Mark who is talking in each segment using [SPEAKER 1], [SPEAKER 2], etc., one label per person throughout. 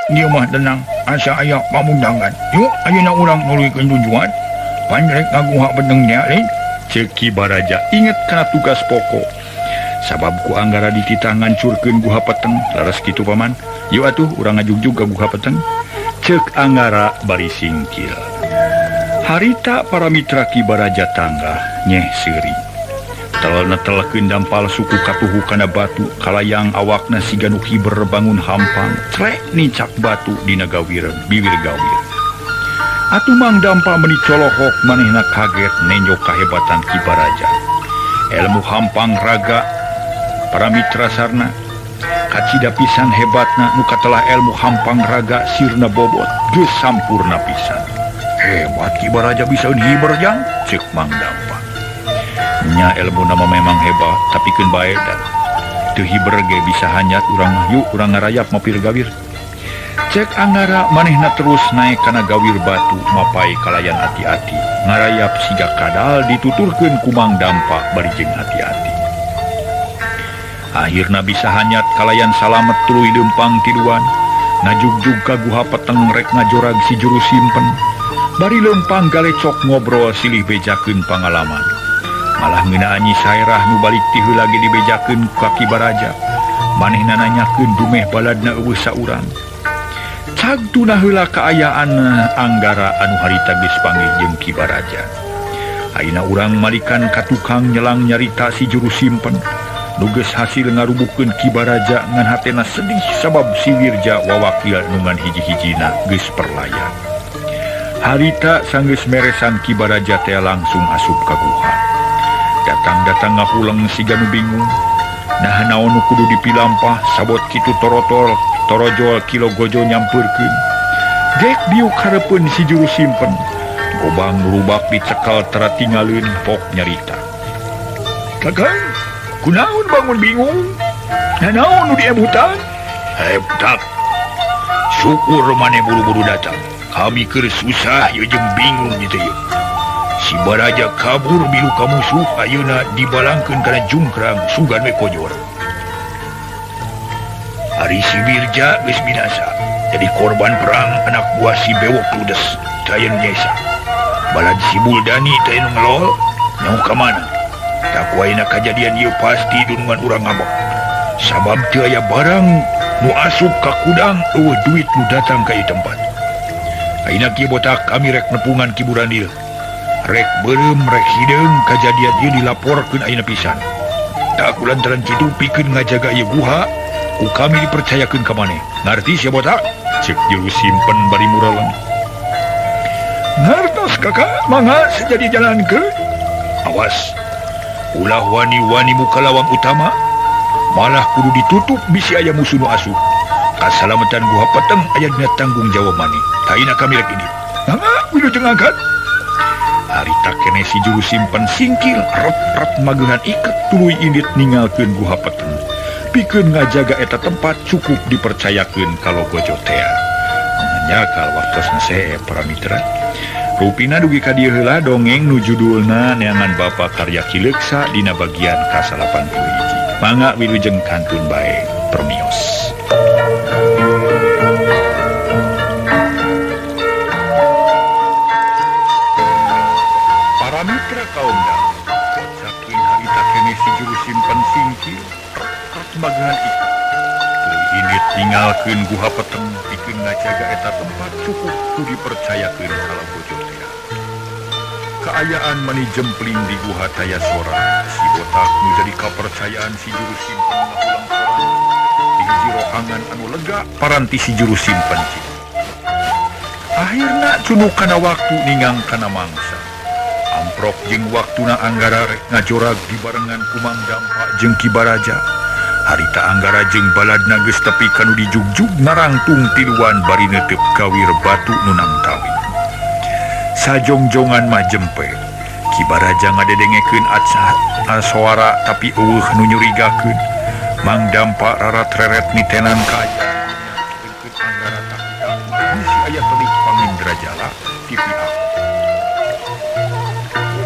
[SPEAKER 1] Ieu mah tenang asa aya pamundangan. Yuk ayeuna urang nuluykeun tujuan. Pan rek ngaguha peteng nya lain. Ceuk Ki Baraja inget kana tugas pokok. Sabab ku Anggara dititah ngancurkeun guha peteng. Laras kitu paman. Yuk atuh urang ngajugjug ka guha peteng. Ceuk Anggara bari singkil. Harita para mitra Ki Baraja tanggah nyeh seuri. Telel-netelkeun dampal suku katuhu kana batu kalayang awakna siga nu hiber bangun hampang trek nincak batu dina gawir bibir gawir. Atuh Mang Dampa meni colohok manehna kaget nenjo kahebatan Ki Baraja. Ilmu hampang raga para mitra sarna kacida pisan hebatna nu katelah ilmu hampang raga sirna bobot geus sampurna pisan. Hebat Ki Baraja bisa hiber jang ceuk Mang Dampa. Nya ilmu nama memang hebat tapi keun bae da. Teu hiber ge bisa hanyat urang mah yuk urang ngarayap mapir gawir. Cek Anggara manehna terus naik kana gawir batu mapai kalayan hati-hati. Ngarayap siga kadal dituturkeun ku Mang Dampa bari jeung hati-hati. Akhirna bisa hanyat kalayan salamet tuluy leumpang tiluan. Ngajugjug ka guha peteng rek ngajorag si juru simpen. Bari leumpang galecok ngobrol silih bejakeun pangalaman. Malah ngeunaan Nyi Saerah nu balik ti heula ge dibejakeun ka Ki Baraja. Manehna nanyakeun dumeh baladna eueuh saurang. Cag tuna heula kaayaan Anggara anu harita geus panggih jeung Ki Baraja. Ayeuna urang malikan ka tukang nyelang nyarita si juru simpen. Nu geus hasil ngarubuhkeun Ki Baraja ngan hatena sedih sabab si Wirja wawakil nu ngan hiji-hijina geus perlayan. Harita sanggeus meresan Ki Baraja teh langsung asup ka guha. Datang-datang ngahuleng siga nu bingung. Nah naon nu kudu dipilampah sabot kitu torotol torojol kilo gojo nyampeurkeun. Gek diuk hareupeun si juru simpen. Gobang rubak dicekal tara tinggalin pok nyarita. Kakang, kunaon bangun bingung? Nah naon nu diemutan? Hebat. Syukur maneh buru-buru datang. Kami keur susah ieu jeung bingung kitu ieu. Si Baraja kabur milu ka musuh ayeuna dibalangkeun kana jungkrang sugan we kojor. Ari si Wirja geus binasa jadi korban perang anak buah si Bewok Ludes teu aya nu nyesa. Balad si Buldani teu aya nu ngelol nyaho ka mana. Tak ku ayeuna kajadian ieu pasti dunungan urang ngabok. Sabab teu aya barang nu asup ka kudang eueuh duit nu datang ka ieu tempat. Ayeuna kieu botak kami rek nepungan Ki Burandil. Rek beureum rek hideung kajadian ieu dilaporkeun ayeuna pisan. Tak ku lantaran kitu pikeun ngajaga ieu guha ku kami dipercayakeun ka maneh. Ngarti sia botak? Ceuk juru simpen bari mureleng. Ngartos kakak mangga sejadi jalankeun. Awas. Ulah wani-wani muka lawang utama malah kudu ditutup bisi aya musuh nu asup. Kasalamatan guha peteng aya dina tanggung jawab maneh. Taina kami rek ini. Mangga wilujeng angkat. Harita kene si juru simpen singkil ret-ret mageungan iket tuluy indit ninggalkeun guha peteng. Pikeun ngajaga eta tempat cukup dipercayakeun ka Logojo tea. Manyakal waktosna seep para mitra. Rupina dugi ka dieu heula dongeng nu judulna Neangan Bapa Karya Ki Leuksa dina bagian ka-81. Mangga wilujeng kantun bae permios. Para mitra kaum dalam, saking harita kene si juru simpen singkil, ret mageungan iket. Tuluy indit ninggalkeun guha peteng pikeun ngajaga eta tempat cukup ku dipercayakeun ka Logojo tea. Kaayaan mani jempling di guha taya sora, si botak nu jadi kapercayaan si juru simpen ngahulang sora. Di hiji rohangan anu lega paranti si juru simpen cik. Akhirna cunuk kana waktu ningang kana mangsa. Amprok jeung waktuna Anggara rek ngajorag dibarengan ku Mang Dampa jeung Ki Baraja. Harita Anggara jeung baladna geus tepi ka nu dijugjug narangtung tiluan bari neuteup gawir batu nu nangtawi. Sajongjongan mah jempe. Ki Baraja ngadedengekeun soara tapi eueuh nu nyurigakeun. Mang Dampa rarat-reret nitenan ka aya. Deukeut Anggara tapi bisi aya telik pangindrajala ti pihak.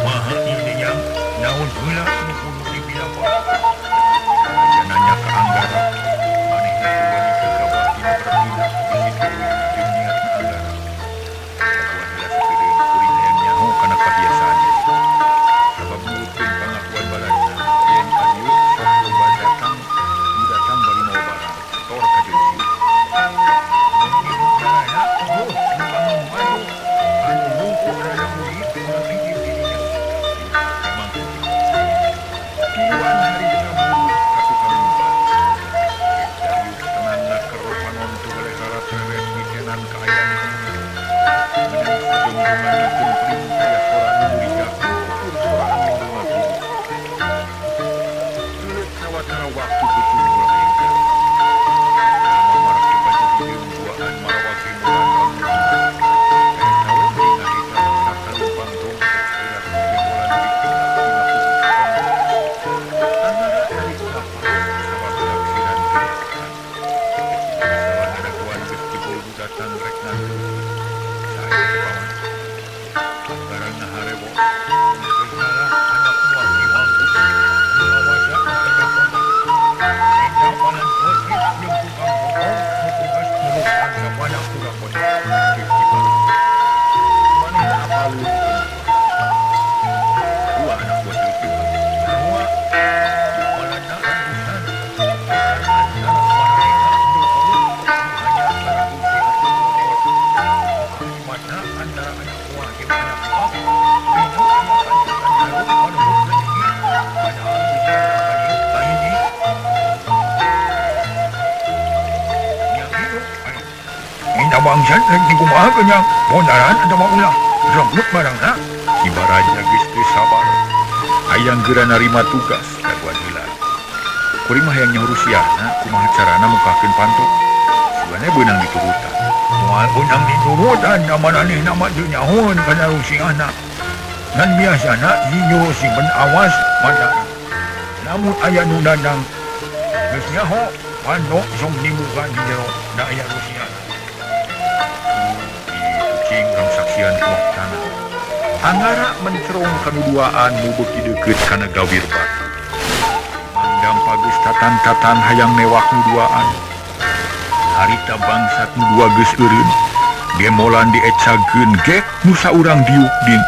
[SPEAKER 1] Kumaha ieu yang naon heula nu kudu dipilampah? Baraja nanya ka Anggara. Manehna teu wani gegabah dina bertindak bisi tuluy Jalanan kaayaan menang sajongjongan jempling kaya sora nu nyurigakeun ukur sora anu ngaguru. Leuleut sawatara waktu peuting mulai enjang. Jalma marake baju hideung duaan marawa gembolan bangun. Eta we bari ngahita kana leumpang dompet berat gembolan dikenak dina punggung. Angara tarik napas sabab taksiran teu. Masalah ngadaguan geus jebol datang rek nganter. Saha teh paman? Anggaran ngaharebo. Teu salah anak muah ki mampu. Nu ngawaja aya kompak. Eta panan beuteung jeung tukang bohong nu tugas nulungan sapada urang bodoh. Ceuk Ki Baraja. Manehna apalun dua anak buah teu sarua malanna urusan antara maranehna nu eueuh nu hanya bukti atuh motor. Akibatna antara anak buah jeung anak buah binu aya kancukan jarum parebut rezeki padahal bisa urang ka dieu ka hiji. Nya kitu minta bangsat rek dikumahakeun nya bondaran atawa ulah rebut barangna. Ki Baraja geus teu sabar hayang geura narima tugas daguan heula. Kuring mah hayang nyaho Rusiana kumaha carana mukakeun panto. Sugana beunang diturutan. Moal beunang diturutan da maranehna mah teu nyahoeun kana Rusiana. Ngan biasana si juru simpen awas matana. Lamun aya nu dadang geus nyaho panto sok dibuka di jero da aya Rusiana. Kitu cing urang saksian waktana. Angara mencerong kanuduaan nu beuki deukeut kana gawir batu. Mandam pageus tatan-tatan hayang newak nu duaan. Harita bangsat nu dua geus eureun. Gemolan diecagkeun gek nu saurang diuk din.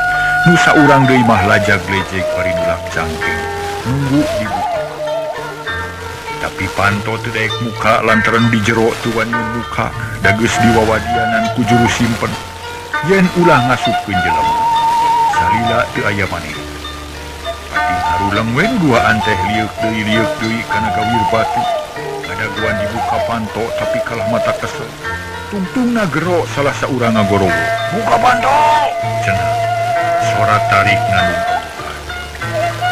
[SPEAKER 1] Nu saurang deui mah lajag lejeg bari nulak cangkeng. Nunggu dibuka. Tapi panto teu daek muka lantaran di jero teu wani muka. Da geus diwawadianan ku juru simpen. Yen ulah ngasupkeun jelema. Salila teu aya maneh. Pating harulang we nu duaan teh lieuk deui kana gawir batu. Kadaguan dibuka panto tapi kalah mata kesel. Tungtungna gero salah saurang ngagorowo. Buka panto! Cenah. Sora tarik ngandung abukan.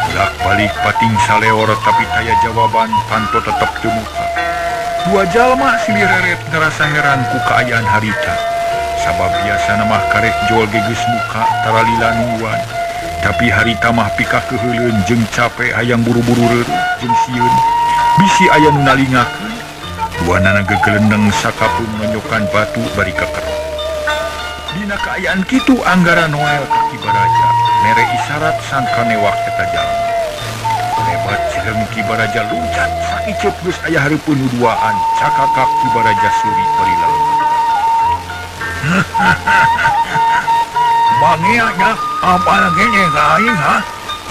[SPEAKER 1] Bolak balik pating saleor tapi taya jawaban panto tetep teu muka. Dua jalma silih reret ngarasa heran ku kaayaan harita. Sabab biasana mah karek jol ge geus muka taralila nungguan. Tapi harita mah pikakeuheuleun jeung cape hayang buru-buru reureuh jeung sieun. Bisi aya nu nalingakeun. Duanana gegelendeng sakapeung nonyokan batu bari kakerok. Dina kaayaan kitu Anggara Noel ka Ki Baraja mere isarat sangka newak eta jalma. Lebat jeung Ki Baraja luncat sakiceuk geus aya hareupeun nu duaan cakakak Ki Baraja seuri bari lalebat. Bangea nya apal gene ka aing ha?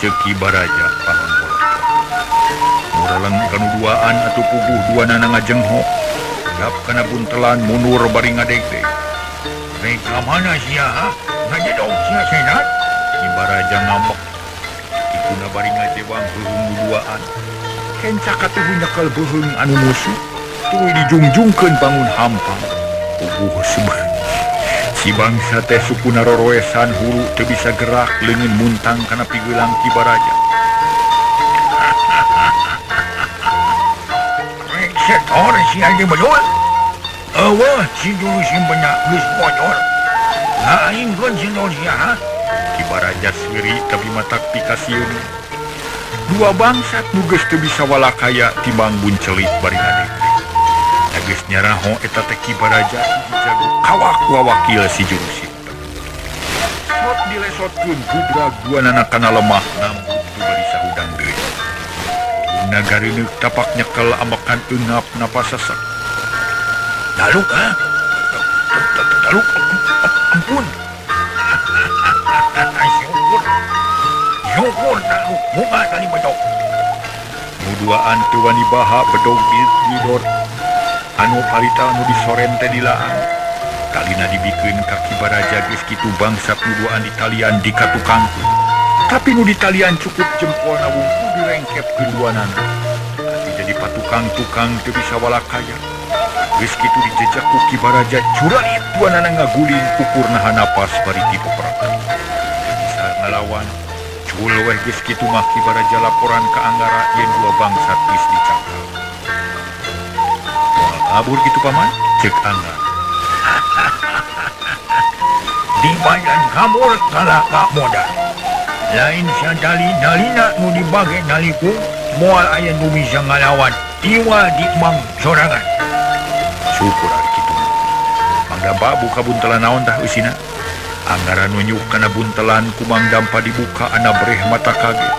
[SPEAKER 1] Ceuk Ki Baraja panon bolotot. Muraleng kanu duaan atuh puguh duanana ngajenghok. Gap kana buntelan mundur bari ngadegdeg. Rek ka mana sia ha? Ngajedog sia senat? Ki Baraja ngambek. Kituna bari ngajewang heuheung nu duaan. Kenca katuhu nyekel beuheung anu musuh, tuluy dijungjungkeun bangun hampang. Puguh sebeuh. Si bangsa teh sukuna roroesan hulu teu bisa gerak leungeun muntang kana pigeulang Ki Baraja. Rek setor sia ge bedul. Eueuh si juru simpenna geus bocor. Ngaingkeun si sia ha? Ki Baraja seuri tapi matak pikasieun. Dua bangsat nu geus teu bisa walakaya timbang buncelik bari ngadegdeg. Da geus nyaraho eta teh Ki Baraja hiji jago kawak wawakil si juru simpen. Sot dilesotkeun gudrag duanana kana lemah nambut teu bari sahudang deui. Beuheungna gareuneuk tapak nyekel ambekan eungap napas sesek. Daluk ha? Daluk ampun. Syukur. Syukur daluk muka tadi bedog. Nu duaan teu wani baha bedog didor. Anu harita anu disoren teh dilaan. Talina dibikeun ka Ki Baraja geus kitu bangsat nu duaan ditalian dikatukangkeun. Tapi nu ditalian cukup jempolna wungkul direngkep keduanana. Atuh jadi patukang-tukang teu bisa walakaya. Geus kitu dijejak ku Ki Baraja curalit duanana ngaguling ukur nahan napas bari ti peperakan. Teu bisa ngalawan. Cul weh geus kitu mah Ki Baraja laporan ka Anggara yen dua bangsat geus dicakal. Moal kabur kitu paman? Cek Anggara. Dibayan kabur kalah ka modal. Lain sadali-dalina nu dibage naliku moal aya nu bisa ngalawan iwa di mang sorangan. Syukur ari kitu. Mang Dampa buka buntelan naon tah eusina? Anggara nunjuk kana buntelan ku Mang Dampa dibuka ana breh mata kaget.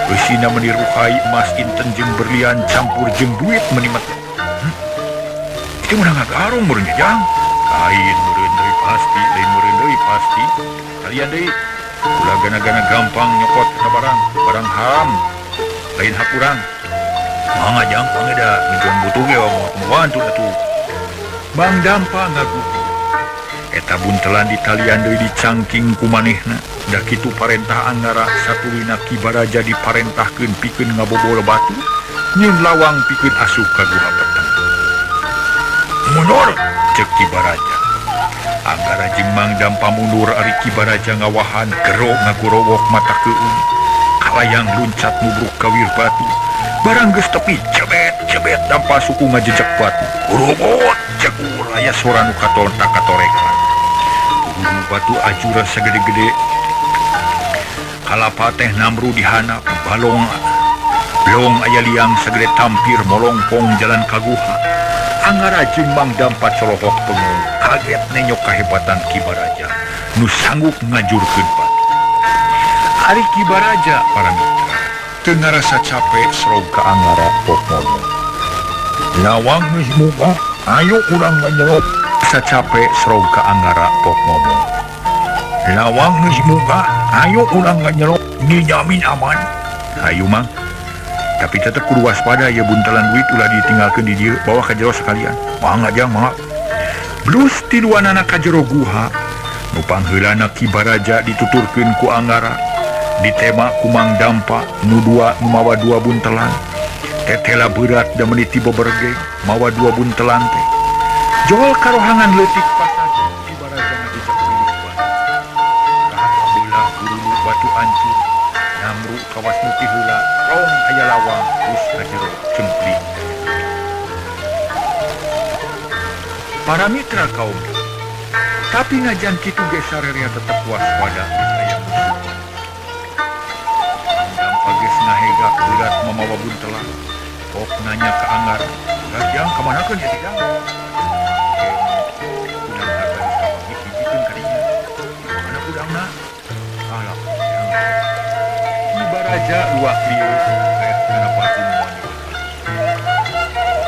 [SPEAKER 1] Eusina meuni rukai emas inten jeung berlian campur jeung duit meuni mah. Itu meunang ngagarung meureun jang. Lain meureun deui pasti, lain meureun deui pasti. Kalian deui ulah gana-gana gampang nyokot ka barang, barang haram. Lain hak urang. Mangga jang mangga da nujuan butuh ge moal atuh. Mang Dampa ngagugu. Eta buntelan ditalian deui dicangking ku manehna. Da kitu parentah Anggara satuluyna Ki Baraja diparentahkeun pikeun ngabobol batu, nyeun lawang pikeun asup ka guha peteng. Mundur cek Ki Baraja. Anggara jeung Mang Dampa mundur ari Ki Baraja ngawahan gero ngagorowok mata keung. Kalayang luncat nubruk ka wir batu. Barang geus tepi cebet-cebet Dampa suku ngajejek batu. Robot cek aya sora nu katonta katorekan. Kudu batu ajura sagede-gede. Kalapa teh namru dihanap balong blong aya liang sagede tampir molongpong jalan ka guha. Anggara jeung Mang Dampa colohok bengong kaget nenyok kahebatan Ki Baraja nu sanggup ngajurkeun batu. Ari Ki Baraja para mitra teu ngarasa capek serog ka Anggara pok ngomong. Lawang geus muka, ayo urang nganyelop. Rasa capek serog ka Anggara pok ngomong. Lawang geus muka, ayo urang nganyelop, dijamin aman. Hayu mang. Tapi tetep kudu waspada ya buntelan duit ulah ditinggalkeun di dieu, bawa ka jero sekalian. Mangga jang mangga. Blus tiduanana ka jero guha. Nu pangheulana Ki Baraja dituturkeun ku Anggara. Ditema ku Mang Dampa nu dua nu mawa dua buntelan. Tetela berat da meuni ti bebergeng mawa dua buntelan teh. Jol karohangan leutik pasaji Ki Baraja ngajejak bilik batu. Kahak beulah gurunu batu ancur. Namru kawas nu ti heula rong aya lawang terus ka jero cempling. Para mitra kaum, tapi najan kitu ge sarerea tetep waspada aya musuh. Dampa geus ngahegak berat mamawa buntelan. Pok nanya ka Anggara, "Jang kamanakeun ieu teh jang?" Kudang harta geus kapagih hijikeun ka dinya. Mana kudangna? Alah, jang. Ki Baraja luak lieu kaet kana batu nu manyot.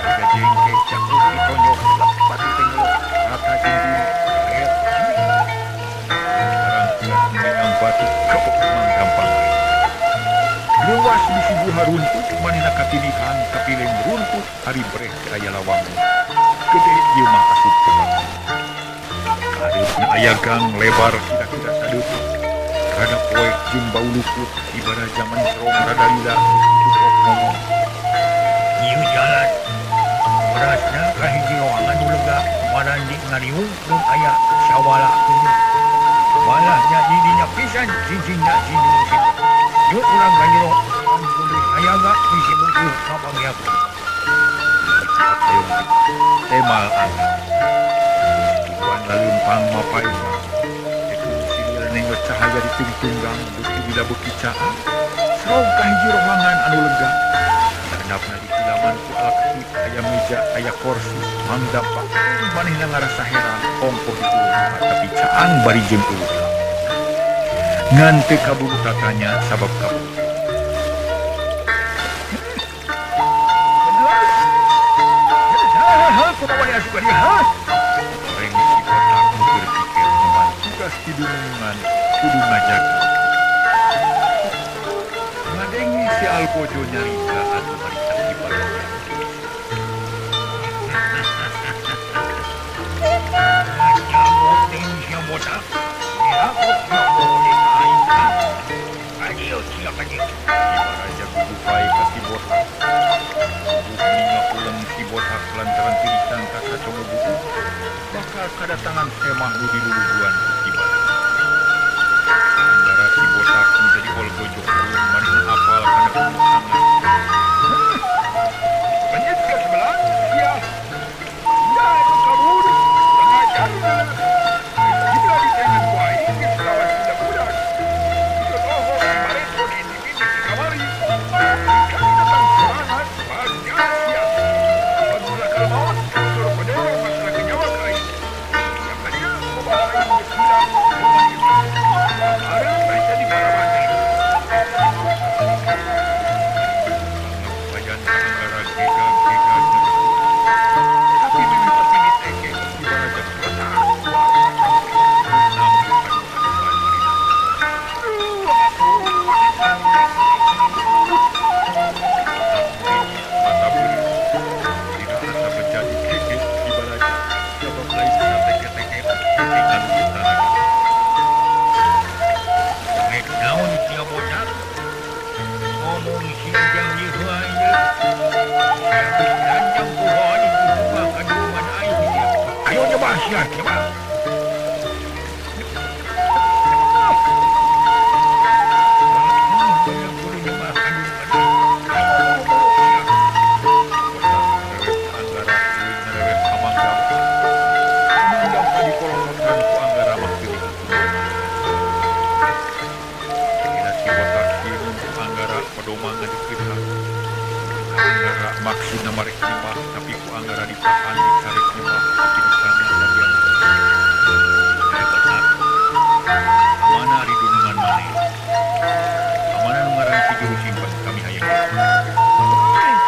[SPEAKER 1] Raja jengke cakuk ditonyok lap batu teh ngelok rata jeung duit. Kaet. Barang kuat meunang batu kapok Mang Dampa. Luas bisi guha runtuh manehna katinihan kapileng runtuh ari breh aya lawang. Gede ieu mah asup ka batu. Kahareupna aya gang lebar kira-kira sadeupeut. Rada poek jeung bau lukut Ki Baraja mencrong rada lila geus kitu pok ngomong. Ieu jalan berasna ka hiji ruangan nu lega marandi ngariung mun aya sawala kunyuk. Malah nya di dinya pisan cicingna cinung situ. Yuk urang ka jero kudu hayaga bisi musuh kapangyakeun. Ayo temal angin. Tuan laleumpang mapai. Itu silir nenggot cahaya di tungtunggang beuki bila beuki caang. Serong ka hiji rohangan anu lega. Handapna di kilaman ku alakti aya meja aya kursi. Mang Dampa manehna ngarasa heran ongkoh di jero tapi caang bari jeung eueuh. Ngan teu kaburu tatanya sabab kaburu. Reng si botak nu berpikir ngeban tugas di dunungan kudu ngajaga. Ngadengi si Alkojo nyarita atuh harita Ki Baraja. Botak. Ki Baraja gugupai ka si botak. Tubuh ninga pulang si botak lantaran teu disangka kacobok Apal kadatangan semah nu diluluguan ku Ki Baraja. Anggara si botak nu jadi olgojok burung manehna apal kana kudu sangat. Penyet ka sebelah sia. Ya anu kabur tengah jalan. Gila ditengan ku aing geus lawan budak-budak. Itu tohok si baretro di TV di kamari. Kami datang sorangan banyak sia. Apabila kalau maot suruh pedera masalah kenyawa ka aing. Yang kadieu loba aing geus hilang rumah ieu. Areup baca di mana-mana. Bajan Anggara gegag-gegag tapi memang tapi diteke di Baraja kota. Nampu adu-aduan marina. Mata beureum. Dina asa menjadi kekeh di Baraja. Sabab lain dina teke-teke teke anu geus tanaga. Rek naon sia botak? Ngomong si ujang ieu aing deui. Geus ranjang ku hoan ku kaduman aing sia. Ayo nyoba sia, nyoba. Kudu nyoba kaduman aing. Ayo buru sia. Botak ngerewet ka Anggara tuluy ngerewet ka Mangdam. Mangdam padipolototkan ku Anggara mah teu dikukuman. Dina si botak sieun ku Anggara pedoma ngadeukeutan. Ka Anggara maksudna marek nyebah tapi ku Anggara ditahan dicarek nyebah tapi ditanya dadian. Hei botak, mana ari dunungan maneh? Kamana nu ngaran si juru simpen kami hayang. Aing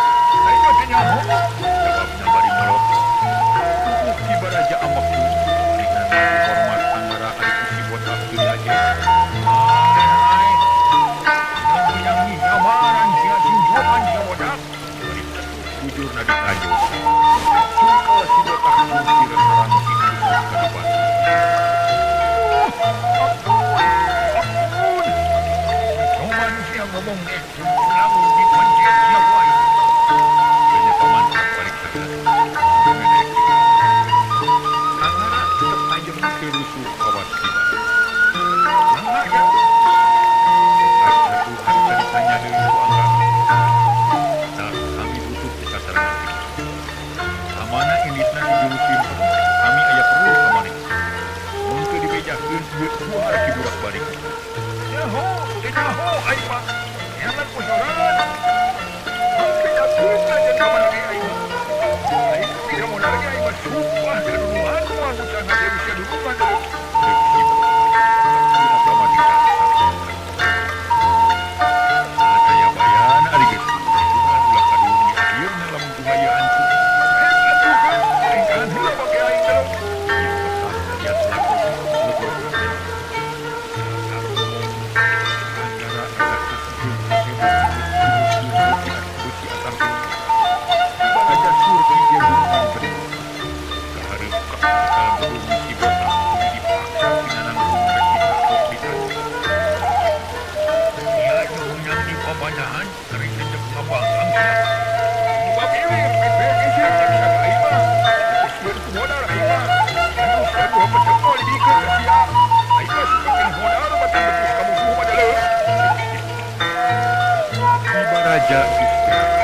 [SPEAKER 1] mah teu nyaho. Jawabna bari melotot. Tubuh Ki Baraja ambekeun. Manehna ngaku hormat Anggara ari ku si botak teu diajer. Ai, hayang nyabaran sia sinjohan sia botak. Bari bujurna ditajo. Cungkal si botak sungkir sarang tinggi ka depan. Ampun, ampun. Coba sia ngomong deh, lamun dipencet sia wae. Teu pamantak balik sagala. Anggara tetep ajem teu rusuh kawas Ki Baraja. Mangga ya. Atuh harita ditanya deui ku Anggara. Tah kami butuh kasarangan kitu. Kamana inditna si juru simpen? Kami aya perlu ka maneh. Mun teu dibejakeun ieu kuar ki budak balik. Nyaho, teu nyaho aing mah. Neangan ku sorangan. Mun bejakeun aja ka mana ge aing mah. Aing teu ka modal ge aing mah sumpah kaduluan moal ucang hade bisa dulungan deui. Ceuk si botak. Dina pamajikan Daya-bayana ari geus dunungan ulah kadulung di akhirna lamun kumaha ancu. Atuh kan tingkahan heula bage aing teh. Ieu botak liat lagu legok teh. Anggara rada kasieun hebat geus beuki atangkeun. Ki Baraja surti jeung dunungan gede. Kahareup ka beuheung si botak tuluy dipaksa kinanangkung rek dikatok ditajo. Sia nu meunang di pabanahan ari teu ngabangkang sia. Nyebab ieu pek-pek sia cek saha aing mah. Geus sieun ku modal aing mah. Anu sia dua peteng moal dibikeun ka sia. Aing mah suka keneh modal batang betus ka musuh mah deuleu. Ki Baraja geus beres.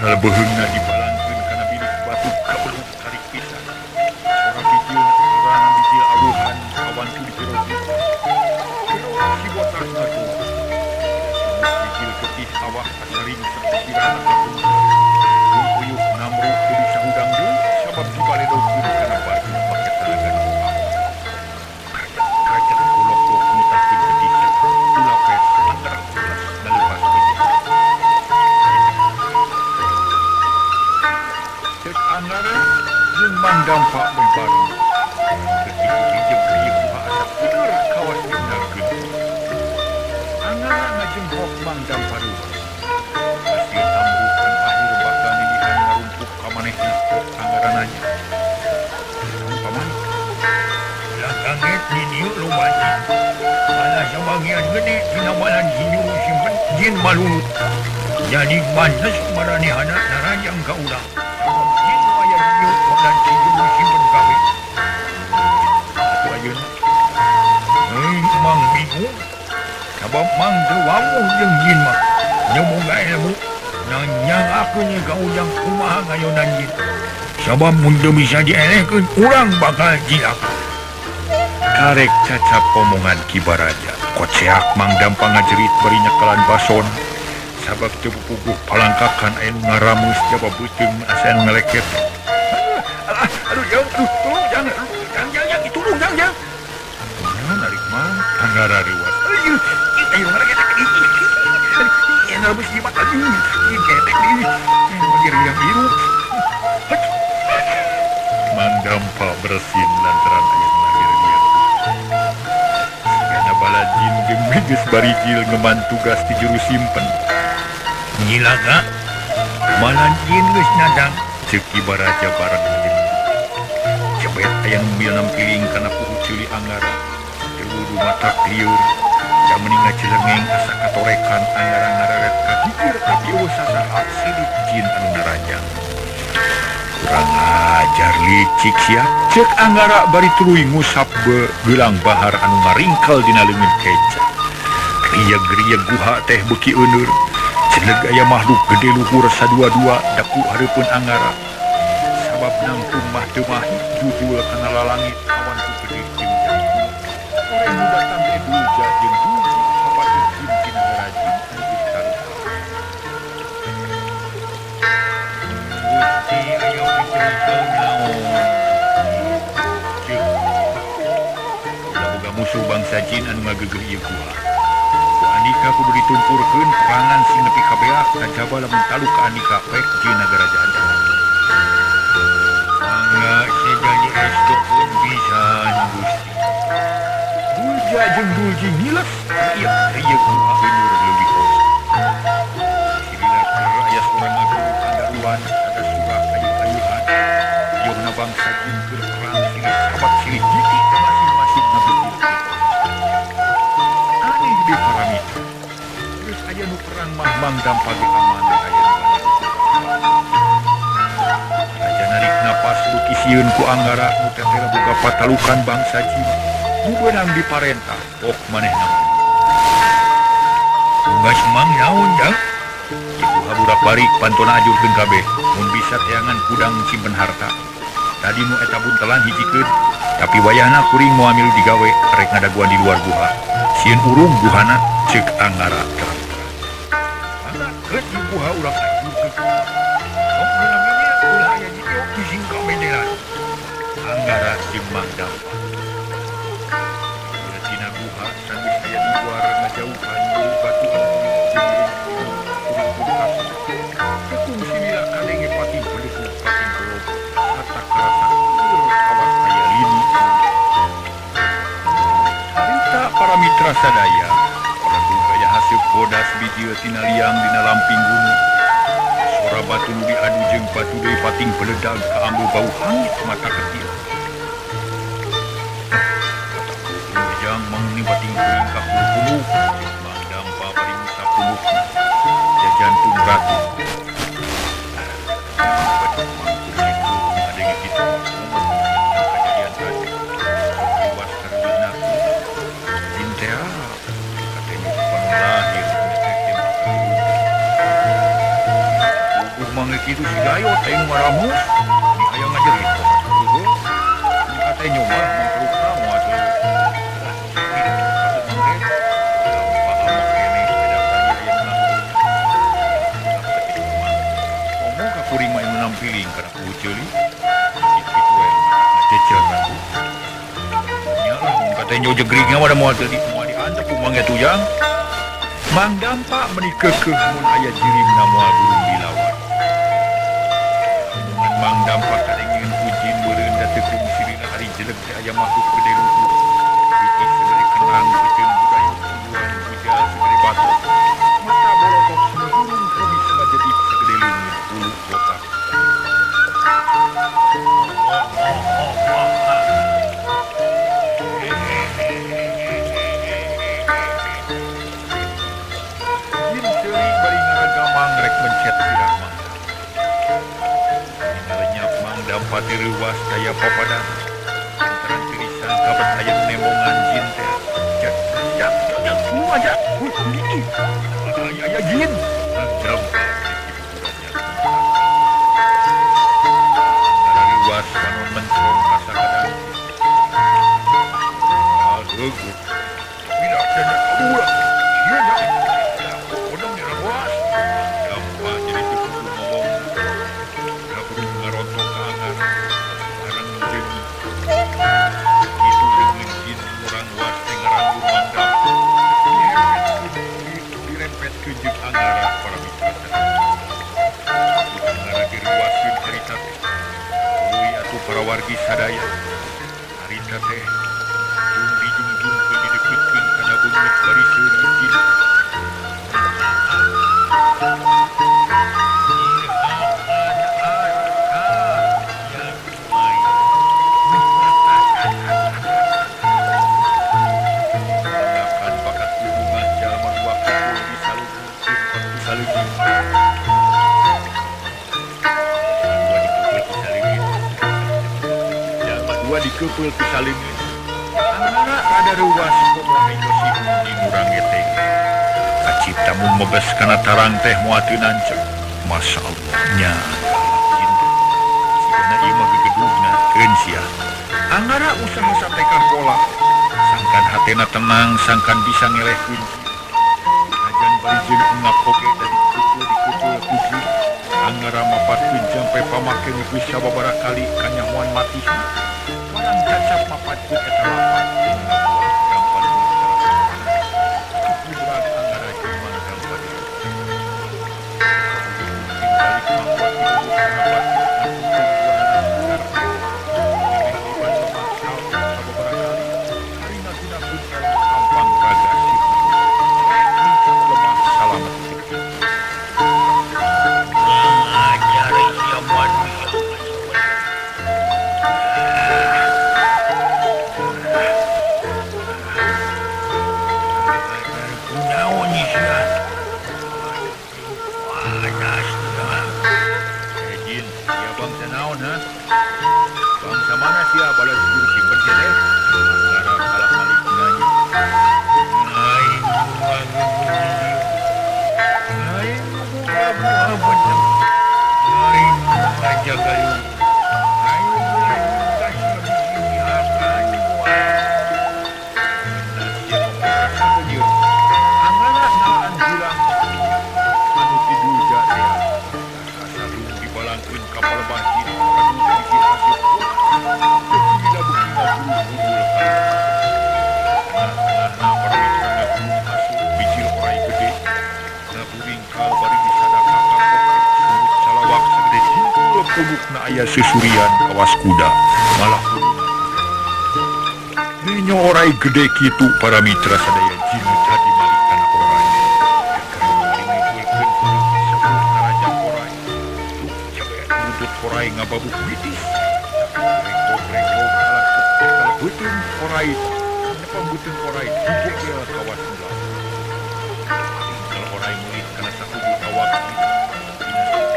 [SPEAKER 1] Tah beuheungna dibalangkeun kana bilik batu kabeluk tarik pisan. Sora bijil sorangan bijil awuhan kawantu digerogi. Gerok si botak ngadoa. Bijil getih awak asa ringsek pikiran asa pungkal. Uyuh ngamruk teu bisa hudang deui sabab dibaledogkeun kana batu make tanaga nu apal. Kajak-kajak golok-golok mutahkeun getih teh. Ulapet Anggara ulas naleupas beja. Ceuk Anggara jeung Mang Dampak meh bareng. Getih rijeug-rijeug muha asa pudeur kawas diendangkeun. Anggara ngajengkok Mang Damparuh. Hasil amrukan akhir bakal nilihan ngarumpuk ka manehna kok Anggara nanya. Naon paman? Ulah kaget di dieu loba jin. Malah sabagian gede dina balan si juru simpen jin malulut. Jadi mantes maranehana narajang ka urang. Sabab jin nu aya di dieu bakal Mang teu wawuh jeung jin mah. Nyoboga ilmu nanyang aku nya ka ujang kumaha ngayonan jin. Sabab mun teu bisa dielehkeun urang bakal cilaka. Karek cacap omongan Ki Baraja. Koceak Mang Dampa ngajerit bari nyekelan bason. Sabab teu puguh palangkakan aya nu ngaramus jaba beuteung asa anu ngaleket. Aduh, jang, aduh, tolong jangan, jang, jang, jang, tolong jang, jang. Naon narik Mang Anggara reuas. Aduh, ayo ngaleket. Ieu ngaramus jimat aduh, ieu ketek deui. Ieu biru. Mang Dampa bersin lantaran aya nu ngagir dia. Sigana balajin jeung geus barijil ngeman tugas ti juru simpen. Nyilaga malajin geus nadang ceuk Ki Baraja bareng jeung cebet aya nu mobil nampiling kana puhu ceuli Anggara. Teu wudu matak lieur da meni ngacelengeng asa katorekan Anggara ngareret ka gigir tapi eueuh sasaha silih jin anu narajang. Kurang ajar licik sia ceuk Anggara bari tuluy ngusap geulang bahar anu ngaringkel dina leungeun keca. Rieg-rieg guha teh beuki euneur. Celeg aya makhluk gede luhur sadua-dua daku hareupeun Anggara. Sabab nangtung mah teu mahi jujul kana lalangit awan ku gede jeung jauh. Orang nu datang teh Dulja jeung Dulji sapatih jin ti nagara jin anu geus taruka. Gusti aya picerita naon? Ceuk. Ulah boga musuh bangsa jin anu ngagegeuh ieu guha. Ku andika kudu ditumpurkeun perangan sing nepi ka beak kajaba lamun taluk ka andika pek jin nagara jahat. Mangga seja diestokeun pisan Gusti. Dulja jeung Dulji ngiles rieu-rieu guha euneur leuwih kos. Silila keur aya sorang ngaguru kandaruan ada surah ayuh-ayuhan. Yohna bangsa jin keur perang silih sabat silih gigi masing-masing ngabeukeun. Aneh di paramitra. Geus aya nu perang mah Mang Dampa ge aman aya nu Raja narik napas beuki sieun ku Anggara nu teteh boga patalukan bangsa jin. Nu beunang diparentah pok manehna. Unggas Mang naon jang? Ibu haburak barik pantona ajurkeun kabeh mun bisa teangan kudang simpen harta. Tadi nu eta buntelan hijikeun, tapi wayahna kuring moal milu digawe rek ngadaguan di luar guha. Sieun urung guhana ceuk Anggara terang-terang. Mangga keut di guha urang ajurkeun. Sok namanya ulah aya jigeo bising kabeneran. Anggara jeung Mang Dampa. Ieu tina guha sanggeus aya di luar ngajauhan bulu batu anu kuring kuring. Ketung silila kadenge pating belukuk pating golok kata karasa keur kawas aya lini. Harita para mitra sadaya, Prabu gaya haseup bodas bijil tina liang dina lamping gunung. Sora batu nu diadu jeung batu deui pating beledag kaambil bau hangit mata kecil. Ujang mangni pating kuring ka hulu-hulu, Mang Dampa bari ngusap pulukna. Jantung ratu. Kejadian tadi. Luas karena cinta katanya lahir mang kitu si gayot aya nu ngaramus ni aya ngajerit ni katanya mah mangruka moal teu. Kuring mah anu nampiling kana kuhu ceuli kitu we ngacecel ratu nya lah mun katanya jegringna mah da moal teu moal diantep ku Mang Tujang. Mang Dampa meuni keukeuh mun aya jirimna moal burung dilawan. Omongan Mang Dampa kadengkeun ku jin beureun da teu kungsilina ari jelek teh aya makhluk gede luhur. Bitih segede kenang beuteung budayut tujuan bujal segede batu. Mata bolotok semu burung kumis ngajedik segede leungit bulu botak. Jin seuri bari ngaragamang rek mencet sirah Mang Dampa. Ninggal Mang Dampa teh reuwas daya papadan. Lantaran tirisan kabet aya nu nembongan jin teh. Jak jak jak aja. Aya jin. Luas panon mencong kasakadang. Aduh. Tidak ada ulah. Iya dah. Kodong dirawas. Dampa jadi teu kudu ngomong. Da kudu ngarontok ka angar. Bareng jeung itu leungeun jin urang was teh ngaran Mang Dampa. Dirempetkeun jeung angara para mitra sadaya. Angara diruaskeun harita teh. Tuluy atuh para wargi sadaya. Harita teh jung dijungjungkeun dideketkeun kana beungeut bari seuri jin. Bakat hubungan jalma dua pukul disalungkeun ku saleungit. Jalma dua dikeupel ku saleungit. Angara rada reuwas komo nenjo si jin urang geteng. Kacipta mun meges kana tarang teh moal teu nancep. Masya Allah nya jin. Sigana ieu mah gegedugna keun sia. Angara usaha satekah pola. Sangkan hatena tenang, sangkan bisa ngelehkeun. Najan bari jeung engap oge da dikupul ku jin. Angara mapatkeun jampe pamake geus sababaraha kali kanyahoan mati. Barang cacap mapatkeun eta lapat jeung ngabuah gampang cara sampana. Kuburan angara jeung Mang Dampa di balik mapot di kana batu ngapungkeun duanana karpet. Memeh dibaca maksal sababaraha kali. Ari ngagunakeun ilmu hampang raga sirna. Mingkat lemah salamet kitu.
[SPEAKER 2] Ngajar sia manusia. Ngajar kunaon sia? Panas dah.
[SPEAKER 1] Jin, sia bangsa naon ha? Bangsa mana sia balas juru simpen sia teh? Angara kalah malik nanya.
[SPEAKER 2] Aing ngagugu. Aing ngagugu bener. Aing ngajaga lu. Aing ngajaga biji akan
[SPEAKER 1] Benar sia ngomong rasakeun ieu. Angara nalaan julang anu ti Dulja teh. Kasadung dibalangkeun ka palebah jin kadu biji haseup. Teu kulila beuki ngaguru-gurul ka. Tengah-tengahna para mitra ngagurung haseup bijil orai gede. Ngaburingkal bari disadaka ka poket surut calawak sagede jingkul punukna aya sesurian kawas kuda. Malah huluna nenyo orai gede kitu para mitra sadaya jin jadi malik kana orai. Geger bari ngipulkeun punduk sebelum ngarajak orai. Tuh jabean buntut orai ngababuk bitis. Rengkog-rengkog alat ketekal beuteung orai. Nepang beuteung orai dijegel kawas ulah. Tinggal orai mulit kana sakubu awak dina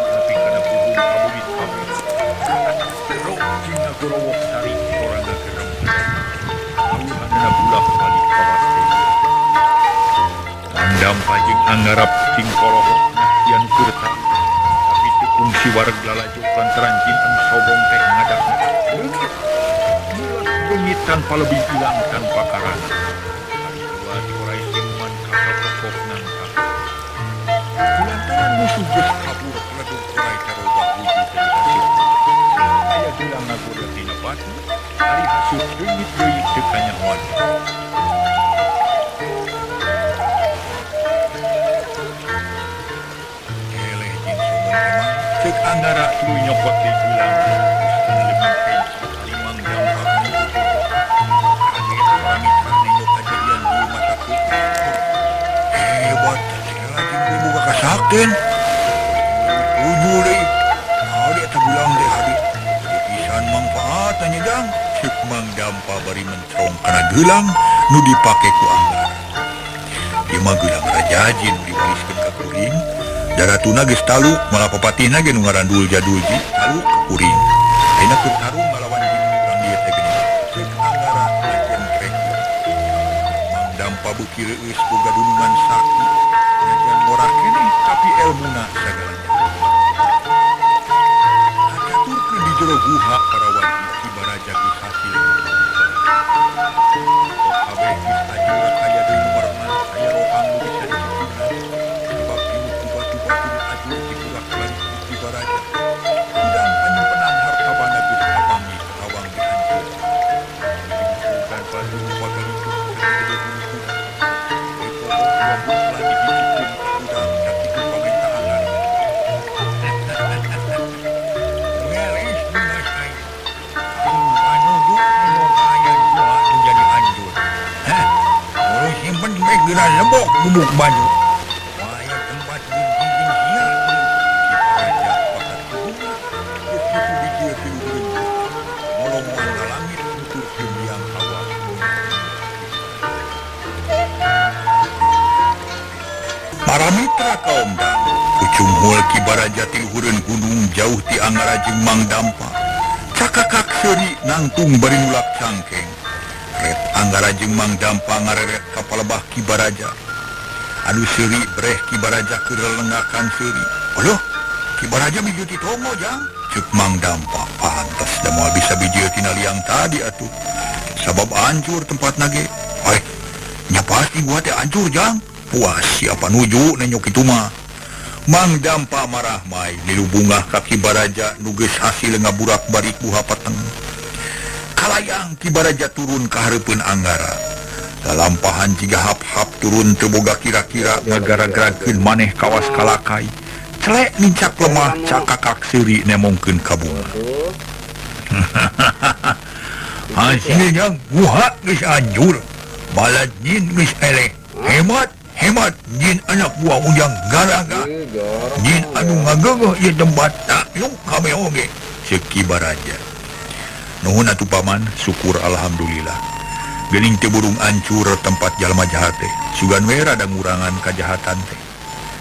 [SPEAKER 1] sapi nepi kana buhung kaburit kabeh. Terok jeung ngagorowok sari sora ngagerem. Awuhanana bulak balik kawas teh. Mang Dampa jeung Angara cing polohok nyaksian keur tapi teu kungsi wareg lalajo lantaran jin anu sobong teh ngadak-ngadak leungit. Leungit tanpa lebih ilang tanpa karana. Ari dua orai siluman kasapokok nangkap. Kulantaran musuh geus kabur peledug orai tarobah wujud jadi haseup. Aya gelang ngagoda tina batu, ari haseup leungit deui teu kanyahoan. Eleh jin sobong teh mah ceuk Angara tuluy nyokot deui gelang. Terus kana leungeun kenca ari Mang Dampa anu bobogoh. Kaget para mitra nenjo kajadian ieu mata Hebat teh jin boga kasakten. Tujuh deui. Hade eta gelang teh hade. Gede pisan mangfaatna nya Jang. Ceuk Mang Dampa bari mentrong kana gelang nu dipake ku Angara. Ieu mah gelang raja jin nu diwariskeun ka kuring. Daratuna geus taluk, malah papatihna ge nu ngaran Dulja Dulji taluk ka kuring. Ayeuna keur tarung ngalawan jin urang dieu teh geuning. Ceuk Angara ngajengkrek. Mang Dampa beuki reueus boga dunungan sakti. ngora keneh tapi elmuna sagalanya. Kacaturkeun di jero guha para wali Ki Baraja geus hasil. Kabeh geus ajur kaya deui nu marman aya rohang nu bisa dicicingna. Sabab ieu ku batu-batu nu ajur dikulak-balik ku Ki Baraja. Gudang panyimpenan harta banda geus kapanggih kawang dihancur. Dimusuhkan batu nu pagalitu gede bulu kuda. Dipoho dua bulan dihijikeun ka gudang sakitu pamenta angara. Ngeres dinas aing. Jeung panuju nu kaayaan guha nu jadi hancur. Heh, juru simpen meh geura lebok gubuk baju. Waya tempat jeung sia Ki Baraja bakat kubunga geus kitu dijieun tilu bereungkeut. Ngolongan ka langit nuturkeun liang hawa. Para mitra kaum dangu, pucunghul Ki Baraja ti luhureun gunung jauh ti Angara jeung Mang Dampa. Cakakak seuri nangtung bari nulak cangkeng. Ret Angara jeung Mang Dampa ngareret ka palebah Ki Baraja. Anu seuri breh Ki Baraja keur lelengakan seuri. Aduh, Ki Baraja bijieun ti tongo jang. Ceuk Mang Dampa, pantes da moal bisa bijieun tina liang tadi atuh. Sabab hancur tempatna ge. Ai, nya pasti gua teh hancur jang. Puas siapa nuju nenyok itu mah. Mang Dampa marah mai lilu bungah ka Ki Baraja nu geus hasil ngaburak balik buha peteng. Kalayang Ki Baraja turun ka hareupeun Anggara. Lalampahan jiga hap-hap turun teu boga kira-kira ngagaragrakeun maneh kawas kalakai. Celek nincak lemah cakakak seuri nemongkeun ka bunga. Hasilnya guha geus hancur, balad jin geus eleh. Hemat hemat jin anak buah ujang garaga jin anu ngagegeh ieu tempat takluk kabeh oge. Ceuk Ki Baraja. Nuhun atuh paman, syukur alhamdulillah. Geuning teu burung ancur tempat jalma jahat teh. Sugan we rada ngurangan kajahatan teh.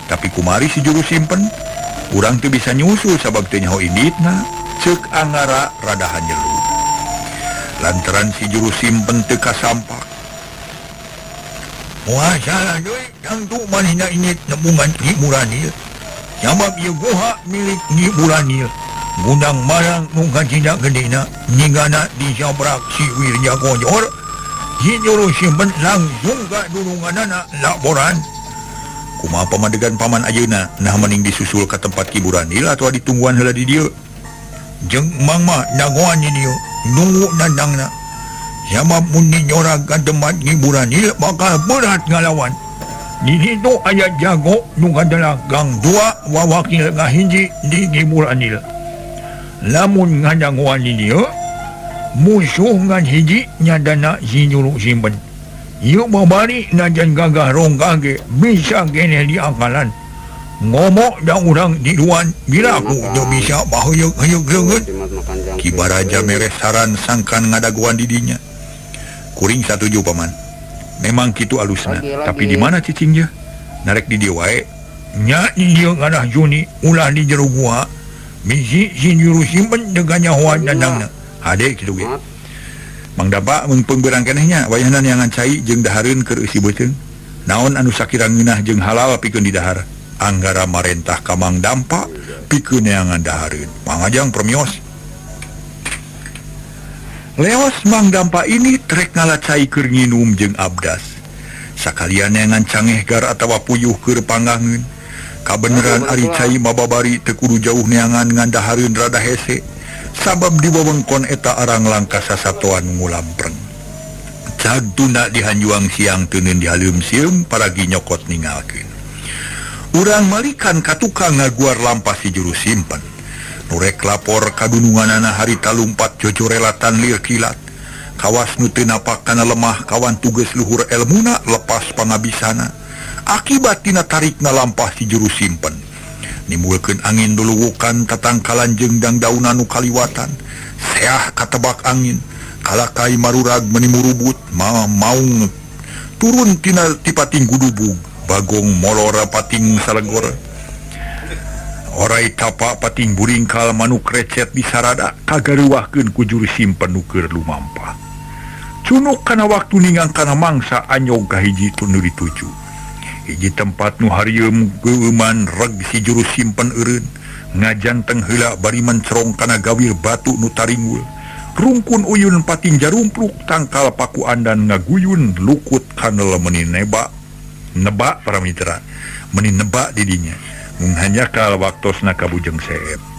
[SPEAKER 1] Tapi kumari si juru simpen, urang teu bisa nyusul sabab teu nyaho inditna. Ceuk Angara rada hanjelu. Lantaran si juru simpen teu kasampak. Wah salah deui, tangtu manehna init nembungan Nyi Muranil. Sabab ieu guha milik Nyi Muranil. Gudang marang nu kacida gedena, nyigana disabrak si Wirja Gojor. Si juru simpen langsung ka dulunganana laporan. Kumaha pamadegan paman ayeuna, nah mending disusul ka tempat Ki Muranil atawa ditungguan heula di dieu. Jeung Mang mah dagoan di dieu, nunggu dandangna. Sabab mun dinyorak ka tempat Nyi Muranil bakal berat ngalawan. Di situ aya jago nu kadalah gang dua wawakil kahiji di Nyi Muranil. Lamun ngadanguan di dieu, musuh ngan hiji nyadana si juru simpen. Ieu babari najan gagah rongkah ge bisa keneh diakalan. Ngomong da urang di duan bilaku teu bisa baheuyeuh-heuyeuk leungeun. Ki Baraja mere saran sangkan ngadaguan di dinya. Kuring satuju paman. Memang kitu alusna, tapi di mana cicing je? Narek di dieu wae. Nya di dieu nganah juni ulah di jero gua. Bisi si juru simpen teu ganyahoan dandangna. Hade kitu ge. Mang Dampa mun pengberang keneh nya wayahna neangan cai jeung dahareun keur eusi beuteung. Naon anu sakira ngeunah jeung halal pikeun didahar. Anggara marentah ka Mang Dampa pikeun neangan dahareun. Mangajang permios. Leos Mang Dampa ini trek ngala cai keur nginum jeung abdas. Sakalian neangan cangeh gar atawa puyuh keur panggangeun. Kabeneran ari cai mababari teu kudu jauh neangan ngan dahareun rada hese. Sabab di wewengkon eta arang langka sasatoan ngulampreng. Cag tuna dihanjuang siang teuneun dihaleum sieum paragi nyokot ningalkeun. Urang malikan ka tukang ngaguar lampah si juru simpen. Nurek lapor kadununganana harita lumpat jojorelatan lir kilat. Kawas nu teu napak kana lemah kawan tugas luhur elmuna lepas pangabisana. Akibat tina tarikna lampah si juru simpen. Nimbulkeun angin duluwukan tatangkalan jeung dangdauna nu kaliwatan. Seah katebak angin, kalakai marurag meni murubut, maung turun tina tipating gudubug, bagong molora pating salegor. Orai tapa pating buringkal manuk recet disarada kagaruwahkeun ku juru simpen nu keur lumampah. Cunuk kana waktu ningang kana mangsa anyog kahiji nu dituju. Hiji tempat nu harieum geueuman reg si juru simpen eureun ngajanteng heula bari mencerong kana gawir batu nu taringgul. Rungkun uyun patin jarumpluk tangkal paku andan ngaguyun lukut kanel meni nebak nebak para mitra meni nebak didinya mung hanjakal waktosna ka Bujeng Seep.